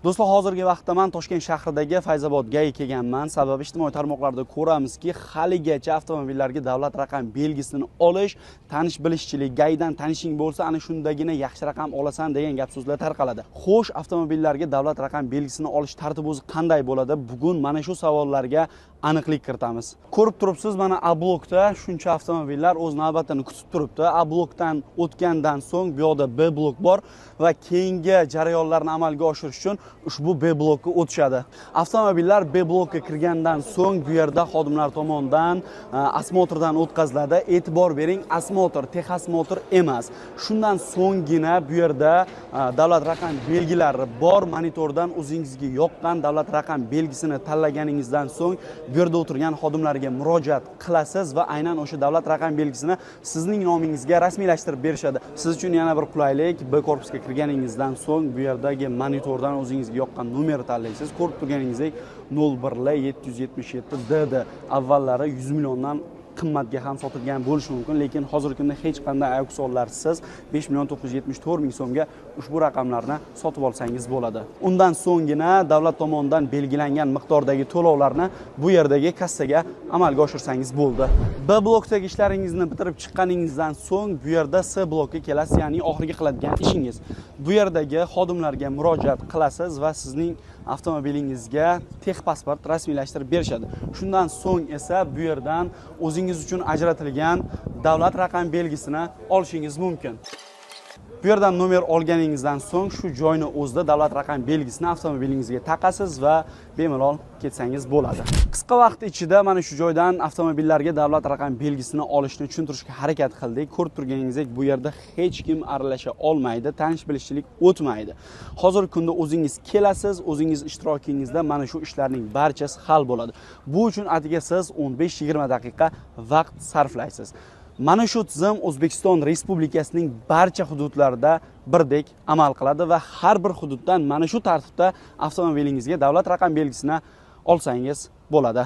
Do'stlar, hozirgi vaqtda men Toshkent shahridagi Fayzobod GAI kelganman. Sababi ijtimoiy tarmoqlarda ko'ramizki, haligacha avtomobillarga davlat raqam belgisini olish, tanish bilishchilik, GAIdan tanishing bo'lsa, ana shundagina yaxshi raqam olasan degan gap so'zlar tarqaladi. Xo'sh, avtomobillarga davlat raqam belgisini olish tartibi o'zi qanday bo'ladi? Bugun mana shu savollarga aniqlik kiritamiz. Ko'rib turibsiz, mana A blokda shuncha avtomobillar o'z navbatini kutib turibdi. A blokdan o'tgandan so'ng bu yoqda B blok bor va keyingi jarayonlarni amalga oshirish uchun ushbu B blokka o'tishadi. Avtomobillar B blokka kirgandan so'ng bu yerda xodimlar tomonidan osmotrdan o'tkaziladi. E'tibor bering, osmotr, texosmotr emas. Shundan so'nggina bu yerda davlat raqam belgilari bor. Monitordan o'zingizga yoqqan davlat raqam belgisini tanlaganingizdan so'ng bu yerda o'tirgan xodimlarga murojaat qilasiz va aynan o'sha davlat raqam belgisini sizning nomingizga rasmiylashtirib berishadi. Siz uchun yana bir qulaylik, B korpusga kirganingizdan so'ng bu yerdagi monitordan o'zingizga yoqqan nomerni tanlaysiz. Ko'rib turganingizdek 01 777 DD avvallari 100 milliondan qimmatga ham sotilgan bo'lishi mumkin, lekin hozirgi kunda hech qanday auksionlarsiz 5 million 974 ming so'mga ushbu raqamlarni sotib olsangiz bo'ladi. Undan so'nggina davlat tomonidan belgilangan miqdordagi to'lovlarni bu yerdagi kassaga amalga oshirsangiz bo'ldi. B blokdagi ishlaringizni bitirib chiqqaningizdan so'ng bu yerda C blokka kelasiz, ya'ni oxirgi qiladigan ishingiz. Bu yerdagi xodimlarga murojaat qilasiz va sizning avtomobilingizga texpasport rasmiylashtirib berishadi. Shundan so'ng esa bu yerdan o'zingiz uchun ajratilgan davlat raqam belgisini olishingiz mumkin. Bu yerdan nomer olganingizdan so'ng shu joyni o'zida davlat raqam belgisini avtomobilingizga taqasiz va bemalol ketsangiz bo'ladi. Qisqa vaqt ichida mana shu joydan avtomobillarga davlat raqam belgisini olishni tushuntirishga harakat qildik. Ko'rib turganingizdek, bu yerda hech kim aralasha olmaydi, tanish bilishchilik o'tmaydi. Hozirgi kunda o'zingiz kelasiz, o'zingiz ishtirokingizda mana shu ishlarning barchasi hal bo'ladi. Bu uchun atigi siz 15-20 daqiqa vaqt sarflaysiz. Mana shu tizim O'zbekiston Respublikasining barcha hududlarida birdek amal qiladi va har bir hududdan mana shu tartibda avtomobilingizga davlat raqam belgisini olsangiz bo'ladi.